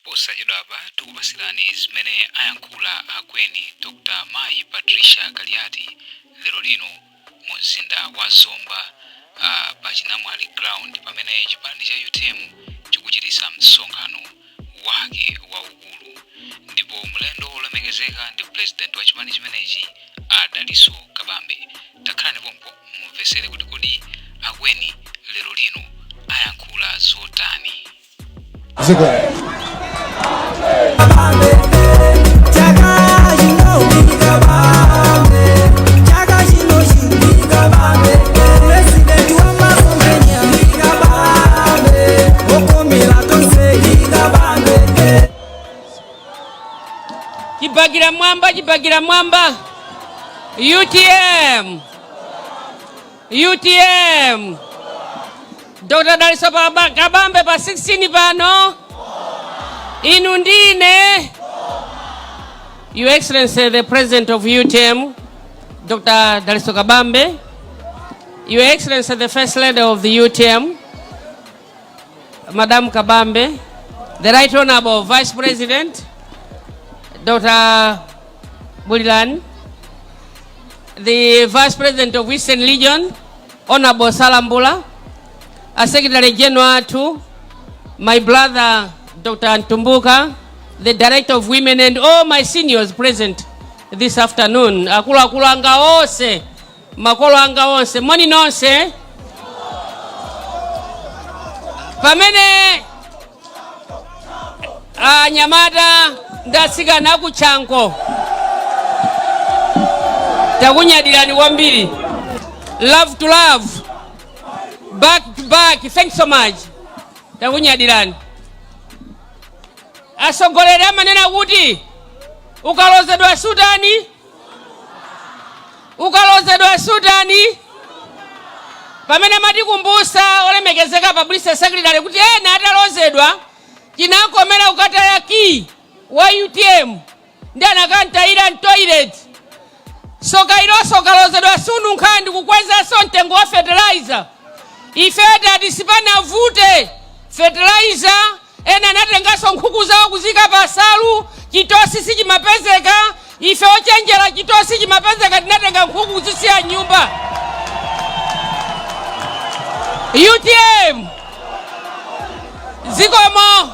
Posachedwapa tikupasirani zimene ayankhula akweni Dr. Mayi Patricia Kaliati lero lino mu mzinda wa Zomba pa Chinamwali Ground pamene chipani cha utm chikuchititsa msonkhano wake waukulu ndipo mlendo wolemekezeka ndi president wa chipani chimenechi a Dalitso Kabambe. Takhalani pompo mumvesere kuti kodi akweni lero lino ayankhula zotani. Zikomo. Chibagira mwamba, chibagira mwamba. UTM, UTM. Dr. Dalitso Kabambe pa 16 pano. Inu ndine. Your Excellency, the President of UTM, Dr. Dalitso Kabambe. Your Excellency, the First Lady of the UTM, Madam Kabambe. The Right Honorable Vice President, Dr. Bulilan. The Vice President of Eastern Region, Honorable Salambula, a Secretary General athu, my brother Dr. Ntumbuka, the Director of Women and all my seniors present this afternoon. Akuluakulu anga onse, makolo anga onse, moni nonse. Pamene anyamata ndi atsikana aku Chanco takunyadirani kwambiri. Love to love, back to back, thanks so much, takunyadirani. Atsogoleri amanena kuti ukalozedwa sutani, ukalozedwa sutani. Pamene amatikumbusa olemekezeka publicity secretary kuti ena atalozedwa chinakomera kukataya key wa UTM ndi anakantayira mtoilet. Soka ilonso ukalozedwa sununkha ndi kukwezanso mtengo wa fertilizer. Ife tati sipanavute fertilizer, ena anatenganso nkhuku zawo kuzika pa salu, chitosi sichimapezeka. Ife ochenjera, chitosi chimapezeka, tinatenga nkhuku kuzisiya nyumba. UTM, zikomo.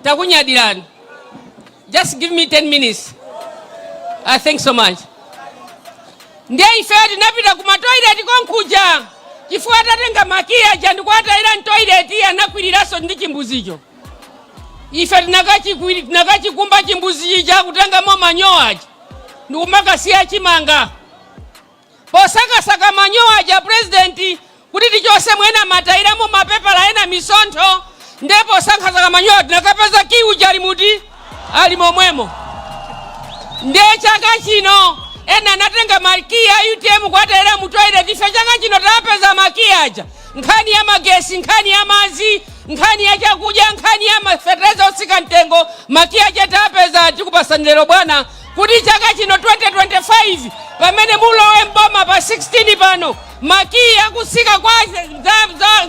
Takunyadirani. Just give me 10 minutes. I thank so much. Ndiye ife tinapita ku matoilet konkuja chifukwa atatenga makiyi aja ndikuatayira mtoilet, anakwiriranso ndi chimbuzicho. Ife tinakachikumba chimbuzi chija, kutengamo manyowa aja ndikumakasiya chimanga. Posakasaka manyowa aja, president, kuti tichose mwena matayiramo mapepala ena misontho, ndiye posakasaka manyowa tinakapeza kiyi uja ali muti, ali momwemo. Ndiye chaka chino ena anatenga makiyi a UTM kuatayira mu toilet, ife chaka chino tapeza makiyi aja. Nkhani ya magesi, nkhani ya madzi, nkhani ya chakudya, nkhani ya mafetereza otsika mtengo, makiyi aja tapeza. Tikupasani lero bwana, kuti chaka chino 2025 pamene mulowe mboma pa 16 pano, makiyi akusika kwa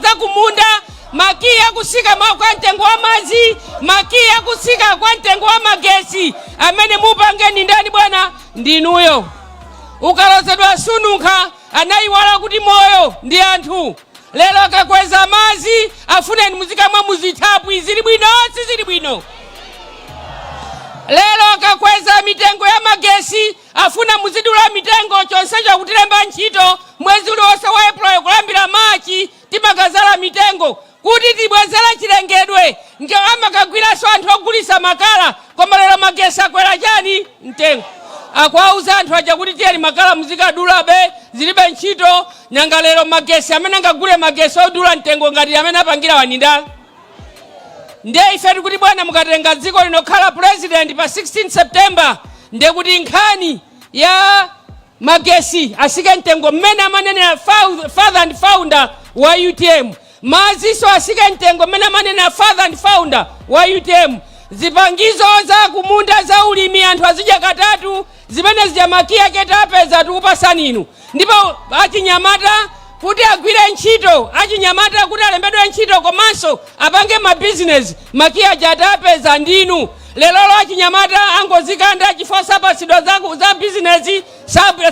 za kumunda, makiyi akusika kwa mtengo wa madzi, makiyi akusika kwa mtengo wa magesi, amene mupange ndi ndani bwana? Ndinuyo. Ukalozedwa sununkha. Anayiwala kuti moyo ndi anthu. Lero akakweza madzi, afuneni muzikamwa muzithaphwi. Zili bwino? Sizili bwino. Lero akakweza mitengo ya magesi, afuna muzidula mitengo. Chonsecho kutilemba ntchito mwezi uliwonse wa April kulambira Machi timakazala mitengo kuti tibwezere chilengedwe, nge amakagwiranso anthu ogulisa makala. Koma lero magesi akwera chani mtengo, akuwauza anthu aja kuti tiyeni makala muzikadulabe, zilibe ntchito. Nyanga lero magesi, amene angagule magesi odula mtengo ngati amene apangira waninda? Ndiye ife tikuti bwana, mukatenga dziko lino khala president pa 16 September, ndiye kuti nkhani ya magesi asike mtengo mmene amanenera father and founder wa UTM, madziso asike mtengo mmene amanenera father and founder wa UTM, zipangizo za kumunda za ulimi anthu azidya katatu, zimene zija makiyi ake tapeza, tikupasani inu. Ndipo achinyamata Kuti agwire ntchito achinyamata, kuti alembedwe ntchito komanso apange mabizinesi, makiyi aja atapeza ndinu. Lerolo achinyamata angozikanda chifukwa sapasidwa za bizinesi,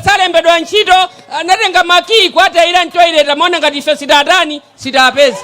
salembedwa ntchito. Anatenga makiyi kuatayira mtoilet, amaona ngati ife sitatani, sitapeza.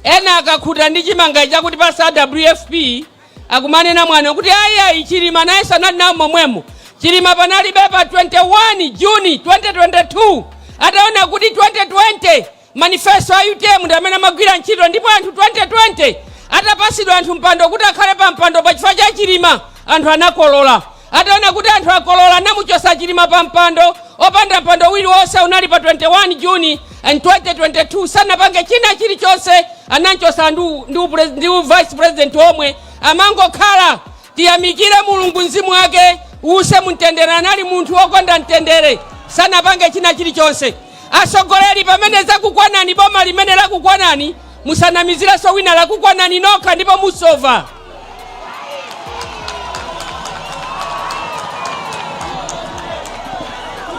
Ena akakhuta ndi chimanga chakuti pasa WFP, akumanena mwana kuti ayi, Chilima nayenso anali nawo momwemo. Chilima panalibe pa 21 Juni 2022, ataona kuti 2020 manifesto a UTM ndi amene amagwira ntchito, ndipo anthu 2020 atapasidwa anthu mpando kuti akhale pa mpando pachifukwa cha Chilima, anthu anakolola. Ataona kuti anthu akolola, anamuchosa Chilima pa mpando opanda mpando wonse. Unali pa 21 Juni and 2022. Sanapange china chilichonse, ananchosa ndi vice president omwe amangokhala. Tiyamikire Mulungu, mzimu wake use mumtendere. Anali munthu wokonda mtendere, sanapange china chilichonse. Asogoleri, pamene zakukwanani, boma limene lakukwanani, musanamizirenso wina. Lakukwanani nokha ndipo musova.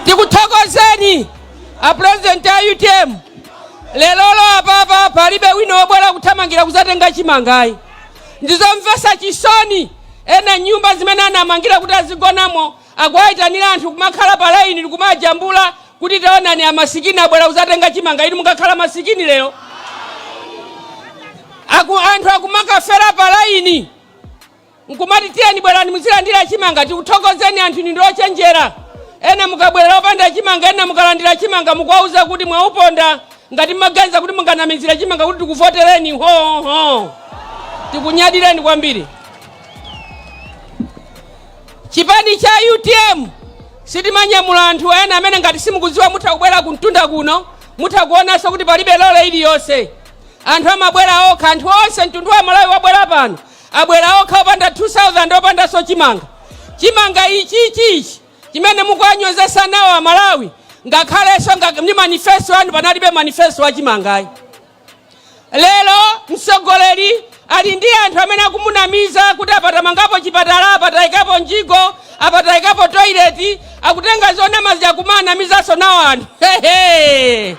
Tikuthokozeni a president a UTM. Lelolo apapa palibe wina wobwera kuthamangira kuzatenga chimangayi. Ndizomvetsa chisoni, ena nyumba zimene anamangira kuti azigonamo, akuwayitanira anthu kumakhala pa laini ndikumajambula kuti taonani, amasikini abwera kuzatenga chimanga. Inu mukakhala masikini lero, anthu akumakafera pa laini nkumati tiyeni, bwerani muzilandira chimanga. Tikuthokozeni anthu, inu ndi ochenjera. Ena mukabwerera opanda chimanga, ena mukalandira chimanga, mukuwauza kuti mwauponda. Ngati mmaganiza kuti munganamizira chimanga kuti tikuvotereni, hoho, tikunyadireni kwambiri. Chipani cha UTM sitimanyamula anthu ena amene ngati simukudziwa, mutha kubwera kumtunda kuno, mutha kuonanso kuti palibe lole iliyonse. Anthu amabwera okha. Anthu onse mtundu wa Malawi wabwera pano, abwera okha opanda 2000, opandanso chimanga. Chimanga ichichi ichi chimene mukuwanyozesa nawo Amalawi, ngakhalenso ndi manifesto anu panalibe manifesto achimangayi. Lero mtsogoleri ali ndi anthu amene akumunamiza kuti apatamangapo chipatala, apatayikapo njigo, apatayikapo toilet. Akutenga zonama akumanamizanso nawo anthu. Hehe,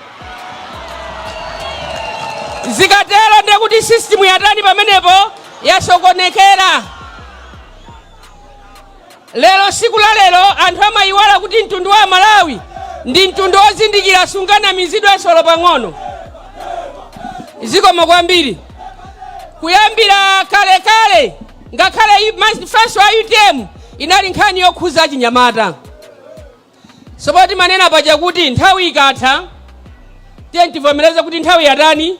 zikatero ndekuti system yatani pamenepo? Yasokonekera. Lero, siku la lero, anthu amayiwala kuti mtundu wa Malawi ndi mtundu wozindikira, sunganamizidwenso olo pang'ono. Zikomo kwambiri. Kuyambira kalekale, ngakhale manifesto a UTM inali nkhani yokhuza achinyamata. Sopo timanena paja kuti nthawi ikatha, tiye tivomereze kuti nthawi yatani.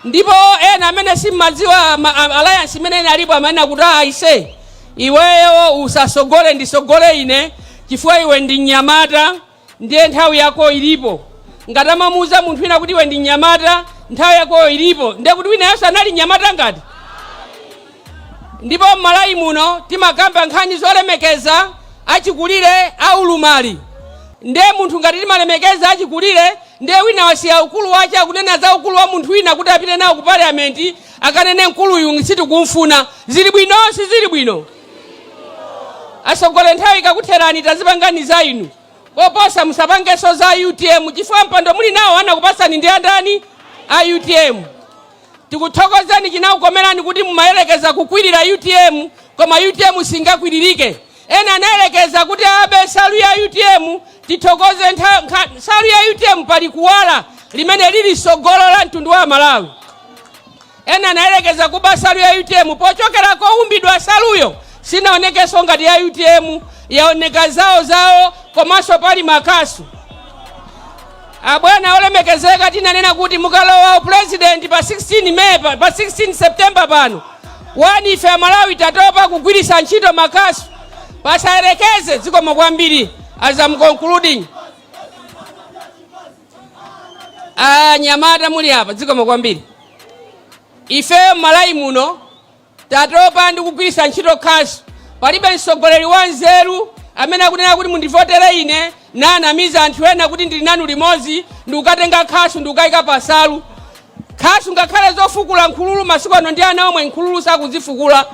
Ndipo ena amene simmadziwa alliance imene inalipo amanena kuti aise, iweyo usasogole, ndisogole ine, chifukwa iwe ndi mnyamata, ndiye nthawi yako ilipo. Ngati amamuuza munthu wina kuti iwe ndi mnyamata, nthawi yakoyo ilipo, ndiye kuti wina yenso anali mnyamata ngati. Ndipo m'Malawi muno timakamba nkhani zolemekeza achikulire, aulumali. Ndiye munthu ngati timalemekeza achikulire, ndiye wina wasiya ukulu wache, akunena za ukulu wa munthu wina kuti apite nawo ku parliament, akanene mkuluyu sitikumfuna. Zili bwino? Sizili bwino. Asogole, nthawi ikakutherani, tazipangani za inu. Koposa musapangenso za UTM, chifukwa mpando muli nawo anakupasani ndi andani? A UTM. Tikuthokozeni, chinakukomerani kuti mumayelekeza kukwirira UTM, koma UTM singakwiririke. Ena anayelekeza kuti abe nsalu ya UTM. Tithokoze, nsalu ya UTM pali kuwala limene lili sogolo la mtundu wa Malawi. Ena anayelekeza kuba nsalu ya UTM. Pochokera koumbidwa nsaluyo, sinaonekenso ngati ya UTM, yaoneka zawo zawo, komanso pali makasu. Abwana olemekezeka, tinanena kuti mukalowa upresident pa 16 May, pa 16 September pano, wani ife Amalawi tatopa kugwiritsa ntchito makasu. Pasayerekeze. Zikomo kwambiri. As I'm concluding, anyamata muli apa, zikomo kwambiri. Ifeyo m'Malawi muno tatopa ndi kugwiritsa ntchito khasu. Palibe mtsogoleri wa nzeru amene akunena kuti mundivotere ine, nanamiza anthu ena kuti ndili nanu limodzi, ndikukatenga khasu ndikukayika pasalu. Khasu, ngakhale zofukula nkhululu masiku ano, ndi ana omwe nkhululu sakuzifukula.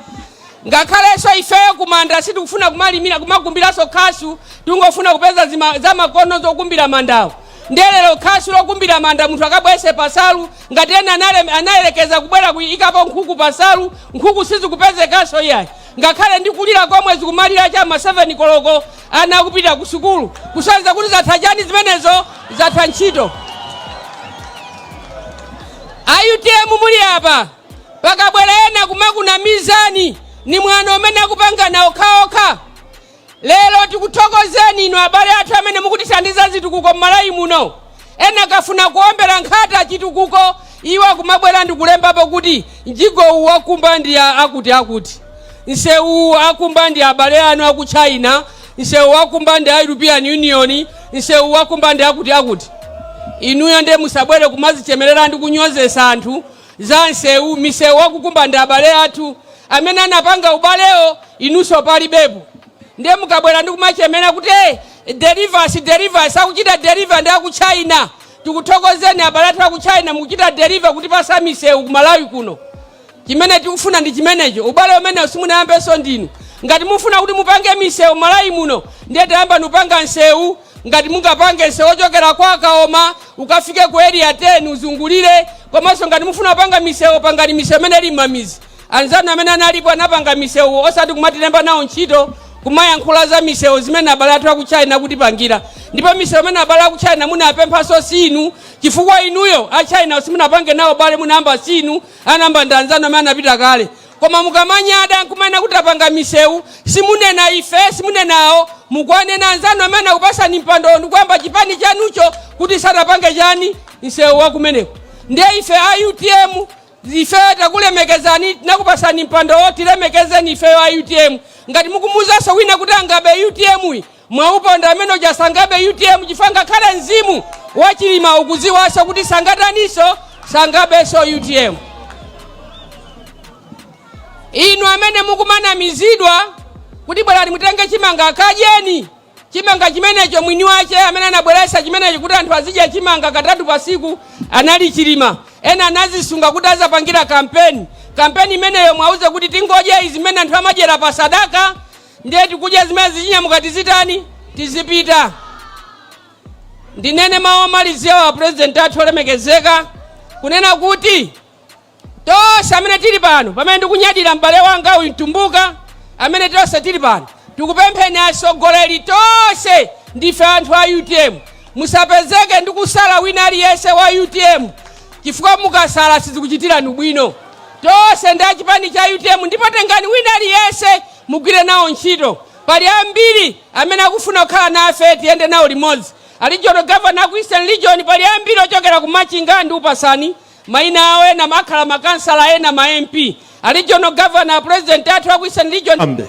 Ngakhalenso ifeyo kumanda sitikufuna kumalimira, kumakumbiranso khasu, tingofuna kupeza zamakono zokumbira mandawo. Ndiye lero khasu lokumbira manda munthu akabwese pasalu. Ngati ena anayelekeza kubwera kuyikapo nkhuku pasalu, nkhuku sizikupezekanso iyayi. Ngakhale ndi kulira komwe zikumalira chama 7 koloko ana akupita ku sukulu, kusonyeza kuti zatha chani zimenezo? Zatha ntchito. A UTM muli apa, pakabwera ena kumakunamizani, ni mwano umene akupangana okhaokha. Lero tikuthokozeni inu abale athu amene mukutithandiza zitukuko m'Malawi muno. Ena kafuna kuombera nkhata chitukuko, iwo akumabwera ndikulembapo kuti mjigowu wakumba ndi akuti akuti, msewu akumba ndi abale anu aku China, msewu wakumba ndi a European Union, msewu wakumba ndi akuti akuti. Inuyo ndiye musabwere kumazichemerera ndi kunyozesa anthu za msewu. Misewu wakukumba ndi abale athu amene anapanga ubalewo, inunso palibepo. Ndiye mukabwera ndi kumachemera kuti, "Hey, delivers, delivers," akuchita deliver ndi aku China. Tikuthokozeni abale athu aku China, mukuchita deliver kuti pasa misewu ku Malawi kuno. Chimene tikufuna ndi chimenecho. Ubale umenewo simunayambenso ndinu. Ngati mufuna kuti mupange misewu Malawi muno, ndiye tayamba nupanga msewu. Ngati mungapange msewu ochokera kwa Kaoma ukafike ku Area 10, uzungulire. Komanso ngati mufuna kupanga misewu, pangani misewu imene ili m'mamizi. Anzanu amene analipo anapanga misewu, osati kumatilemba nawo ntchito kumayankhula za misewu zimene abale athu aku China kutipangira. Ndipo misewu imene abale aku China munapemphaso sinu, chifukwa inuyo a China simunapange nawo bale, munayamba sinu, anayamba ndi anzanu amene anapita kale. Koma mukamanyada nkumanena kuti apanga misewu, simunena ife, simunenawo, mukuwanena anzanu amene akupasani mpando ndikuyamba chipani chanucho kuti sanapange chani msewu wakumeneko. Ndiye ife a UTM, ife takulemekezani, tinakupasani mpandowo, tilemekezeni ifeyo a UTM. Ngati mukumuzanso wina kuti angabe UTM, mwauponda amene uja, sangabe UTM, chifukwa ngakhale mzimu wachilima ukuziwanso kuti sangataniso, sangabenso UTM. Inu amene mukumanamizidwa kuti bwerani mutenge chimanga, kadyeni chimanga chimenecho. Mwini wache amene anabweretsa chimenecho kuti anthu azidya chimanga katatu pasiku anali Chilima. Ena anazisunga kuti azapangira kampeni. Kampeni imeneyo mwauze kuti tingodya izi zimene anthu amadyera pa sadaka. Ndiye tikudya zimene zichinyamuka, tizitani? Tizipita. Ndinene mawu omalizira wa President athu olemekezeka, kunena kuti tonse amene tili pano, pamene ndikunyadira m'bale wanga uyu Mtumbuka, amene tonse tili pano, tikupempheni atsogoleri tonse ndife anthu a UTM, musapezeke ndi kusala wina aliyense wa UTM, chifukwa mukasala sizikuchitirani bwino. Tonse ndi achipani cha UTM, ndipo tengani wina aliyense mugwire nawo ntchito. Pali ambiri amene akufuna kukhala nafe, tiyende nawo limodzi. A regional governor aku Eastern Region, pali ambiri ochokera ku Machinga, ndi upasani mayina awo. Ena makhala makansala, ena ma MP. A regional governor, president athu aku Eastern Region, Ambe.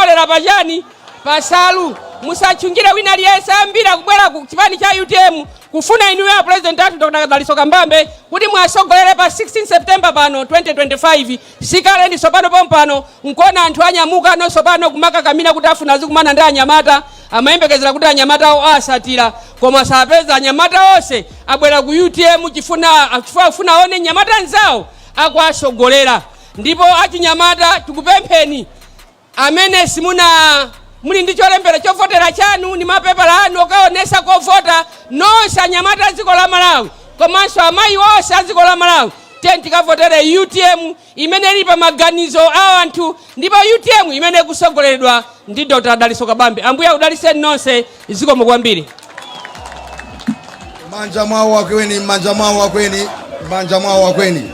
olera pachani pasalu. Musachungire wina aliyense. Ambiri akubwera ku chipani cha UTM kufuna inuyo a president athu Dr Dalitso Kabambe kuti mwasogolere pa 16 September pano 2025. Sikale, ndi sopano pompano. Nkona anthu anyamuka nonso pano kumakakamira kuti afuna azikumana ndi anyamata. Amayembekezera kuti anyamata awo asatira, koma sapeza. Anyamata onse abwera ku UTM chifuna chifukwa afuna aone nyamata nzawo akuasogolera. Ndipo achinyamata, tikupempheni amene simuna muli ndi cholembera chovotera chanu ndi mapepala anu okaonesa kovota, nonse anyamata a dziko la Malawi komanso amayi onse a dziko la Malawi, tiye tikavotere UTM imene ili pa maganizo a anthu, ndipo UTM imene ikusogoleredwa ndi Dr Dalitso Kabambe. Ambuye akudalitseni nonse. Zikomo kwambiri. Manja mwawo akweni, manja mwawo akweni, manja mwawo akweni.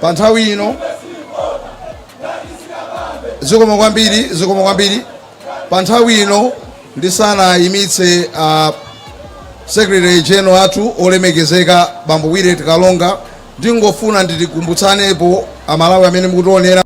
Pa nthawi ino, zikomo kwambiri, zikomo kwambiri. Pa nthawi ino, ndisanayimitse secretary general athu olemekezeka bambo Willet Kalonga, ndingofuna nditikumbutsanepo Amalawi amene mukutionera.